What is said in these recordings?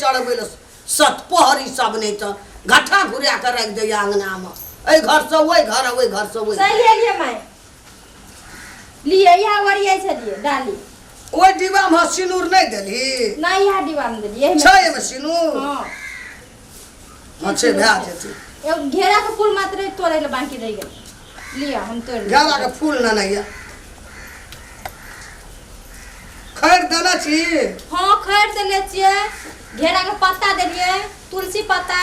चढ़बै लए सतपहरी सब नहि तऽ घट्ठा घुरा कऽ राखि दैया अङ्गनामे एहि घरसँ ओहि घर ओहि घरसँ ओहि सही लेलियै माय लिए इएह ओरियै छलियै डाली ओहि डिब्बामे सिनूर नहि देलही नहि इएह डिब्बामे देलियै एहिमे छै एहिमे सिनूर हँ हँ छै भए जेतै एगो घेराके फूल मात्र तोड़ै लए बाँकी रहि गेल लिअ हम तोड़ि लेब। घेराके फूल नेने यऽ खैर देने छी हँ खैर देने छियै घेराके पत्ता देलियै तुलसी पत्ता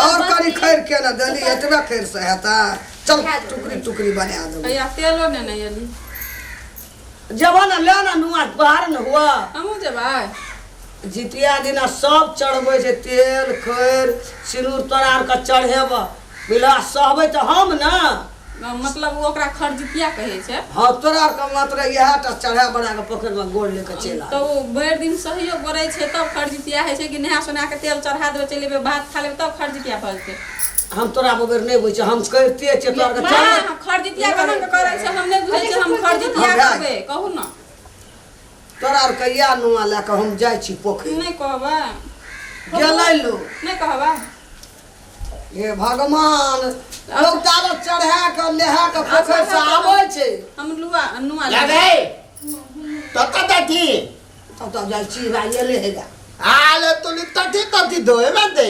और कनि खैर के ने देली एतबे खैर से हेतै चल खा देबै। टुकड़ी टुकड़ी बना देबै भैया तेलो नेने एली जेबह ने ले ने नुआ बाहर ने हुआ हमहूँ जेबै जितिया दिना सब चढ़बै छै तेल खैर सिनूर तोरा आरके चढ़ेबह मिला सहबै तऽ हम ने मतलब ओ ओकरा खरजितिया कहै छै हँ तोरा आरके मात्र इएह टा चढ़ा बढ़ा कऽ पोखरिमे गोड़ लऽ कऽ चलि तऽ ओ भरि दिन सहयोग करै छै तब खरजितिया होइ छै कि नहा सोना कऽ तेल चढ़ा देबै चलि एबै भात खा लेबै तब खरजितिया भऽ जेतै हम तोरा बगैर नहि बुझै हम करिते छियै तोरा आरके चल माँ खरजितिया केना कऽ करै छै हम नहि बुझै छियै हम खरजितिया करबै कहू ने तोरा आरके इएह नुआ लए कऽ हम जाइ छी पोखरि नहि कहबै गेलै लोक नहि कहबै हे भगवान लोग ताबत चढ़ा कऽ नहा कऽ पोखरि से आबै छै हम लुआ नुआ लगे तत तथी तब तब जाइ छी भाई एले हेगा आले तो तथी तथी धोए में दे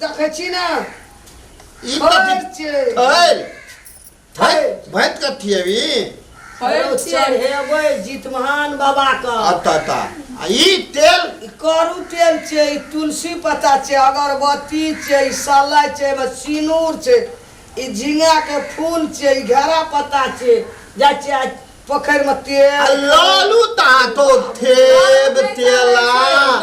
देखै छी ने ई खैर तथी छै थैल थैल भैत कथी अभी खैर छियै। चढ़ेबै जितमहान बाबा के अच्छा अच्छा आ ई तेल ई करू तेल छै ई तुलसी पत्ता छै अगरबत्ती छै ई सलाइ छै एहिमे सिनूर छै ई झिंगाके फूल छै ई घेरा पत्ता छै जाइ छियै आइ पोखरिमे आ तेल लालू ता तो थेब तेला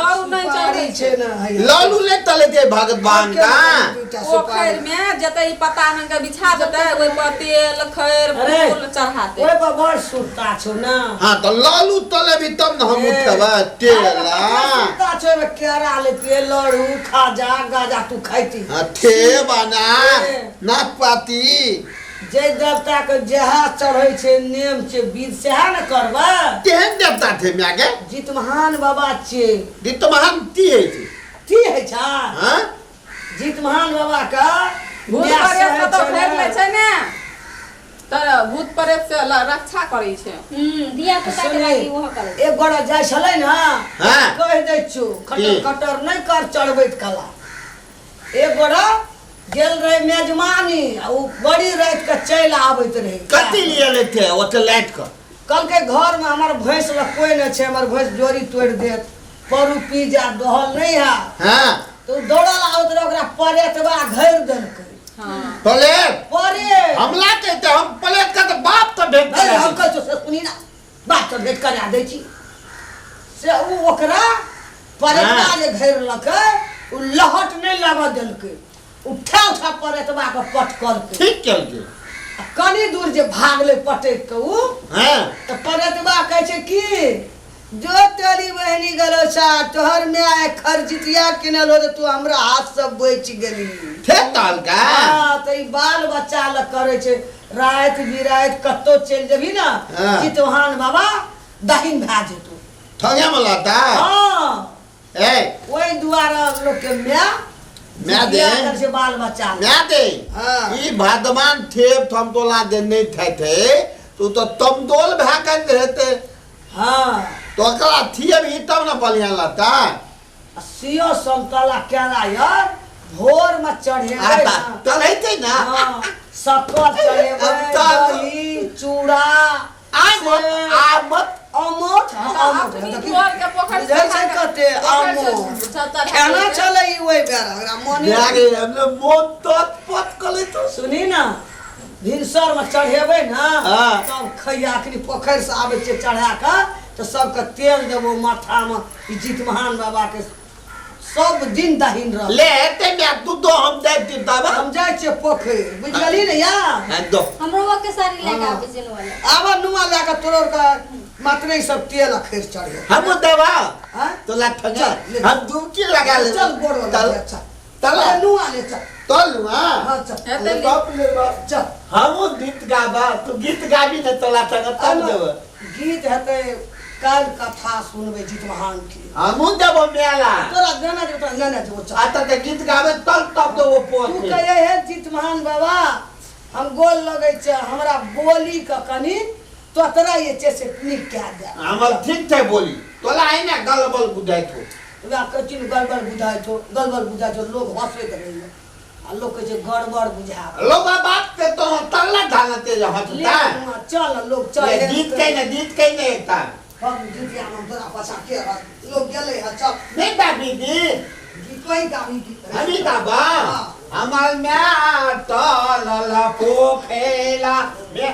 लड़ू नहि सुपारी चढ़ै छै ने हैया। लालू ले तले दे भगवान का दूटा पोखरि सुपारी में जते ई पत्ता अहाँके बिछा देतै ओहि पर तेल खैर अरे। फूल चढ़ाते ओहि पर बड़ सुरता छौ ने हाँ तो लालू तले भी तब न हम ए। उठेबे तेला सुरता छौ ओहिमे केरा लेतियै लड़ू खाजा गाजा तू खैती हाँ थेब अनार ए। नाशपाती जे देवताके जएह चढ़ै छै नेम छै विध सएह ने करबै केहन देवता छै माय के जितमहान बाबा छियै जितमहान की होइ छै की होइ छै हाँ जितमहान बाबा के भूत न्यास प्रेत होइ कतौ छै घेर लै ने। छै ने तऽ भूत प्रेत से रक्षा करै छै धिया पुता के सुनी, लागी ओहो करै छै। एक गोड़ा जाइ छलै ने हाँ। कहि दै छियौ खटर की? खटर नहि कर चढ़बैत कला एक गोड़ा गेल रहे मेजमानी आ ओ बड़ी राति के चलि आबैत रहे कथी लिए लेते ओते लाइट के कहलकै घरमे हमर भैंस लग कोइ नहि छै हमर भैंस जोड़ी तोड़ि देत परू पी जायत दोहल नहि हैत हाँ तऽ ओ दौड़ल आबैत रहे ओकरा परेतबा घेर देलकै हाँ प्लेट परे हमला कहते हम प्लेट का तो बाप तो भेंट अरे करा हम कहै छियौ से सुनी ना बाप तऽ भेंट करा दै छी से ओ ओकरा परेतबा हाँ। जे घेरलकै ओ लहट नहि लगऽ देलकै उठा उठा परेतबा के पटकलकै ठीक केलकै आ कनि दूर जे भागलै पटकि कऽ ओ हाँ तऽ परेतबा कहै छै की जो तोरी बहिनी गेलो छा तोहर माय खरजितिया किनल हो तऽ तू हमरा हाथ से बचि गेली ठीक कहलकै हाँ तऽ ई बाल बच्चा लग करै छै राति बिराति कतौ चलि जेबही ने हाँ। चितवान बाबा दहिन भए जेतौ ठगे वाला ता हाँ ए ओहि दुआरे लोकके माय माय दे। जितिया करै छै बाल बच्चा लग। माय दे हाँ। ई भगवान ठेप थमतोला दे नहीं थे थे तो तो तमतोल भए के रहते हाँ तो ओकरा थिए भी तब ना बढ़िया लगता आ सियो समतला केला यार भोर में चढ़ेबै आता ना। चलैते ना हाँ, शक्कर चढ़ेबै अब तऽ- दही चूड़ा आमत सेब, आमत अमोट हाँ, अमोट अपनी देखी, भोर के पोखरि से बुझै छै चढ़ा कते पोखरि से अमोट चढ़ा केना के- छलै ई ओहि बेर ओकरा मोने भए गेल हमने मोन तत पत कले तो सुनी ना भिनसरमे चढ़ेबै ने हाँ। तब खैया अखनी पोखरिसँ आबै छियै चढ़ा कऽ तऽ सबके तेल देबो माथामे ई जितमहान बाबाके सब दिन दहिन रह ले हेते मैं तू दो हम दे दी तब हम जाइ छियै पोखरि बुझि गेलही ने यार हां दो हमरो के साड़ी लेके आबै छै नुआ लए। आब नुआ लए कऽ तोरो के मात्रे ई सब तेल आ खैर चढ़े हम देवा आँय? तो ला ठंगा चल, ले। हम दुमकी लगा ले चल गोड़ वाला चल ले, चल चल अरे नुआ ले चल चल हां हाँ चल हेतै अरे बाप रे बाप चल हम गीत गाबा तू गीत गाबी ने तोला ठंगा तब देवा गीत हेतै काल्हि कथा सुनबै जितवाहन के। हमहूँ देबो मेला। तोरा गाना जेबो, तोरा नेने जेबो, चल। आ तऽ गीत गाबै तब तब देबो तू पोथी। कहियै हे जितवाहन बाबा, हम गोल लगै छै, हमरा बोली के कनि तोतरा जे छै से नीक कए दे। हमर ठीक छै बोली, तोला है ने गलबल बुझाइत हो। वएह कहै छी ने गड़बड़ बुझाइत हो, गड़बड़ बुझाइत हो, लोग हँसैत रहैए आ लोग कहै छै गड़बड़ बुझा। लोग बात के तो तगला धान ते जे ले हंसता। हुआं चल लोग चल। ले गीत कहि ने, गीत कहि ने एकटा। हम गीतिया हम तोरा पछा के रहत, लोग गेलै हँ, चल। नहीं गाबी गीत? गीत कहीं गाबी गीत। हमी गाबा। हाँ। हमर माय तलल पोखेला मे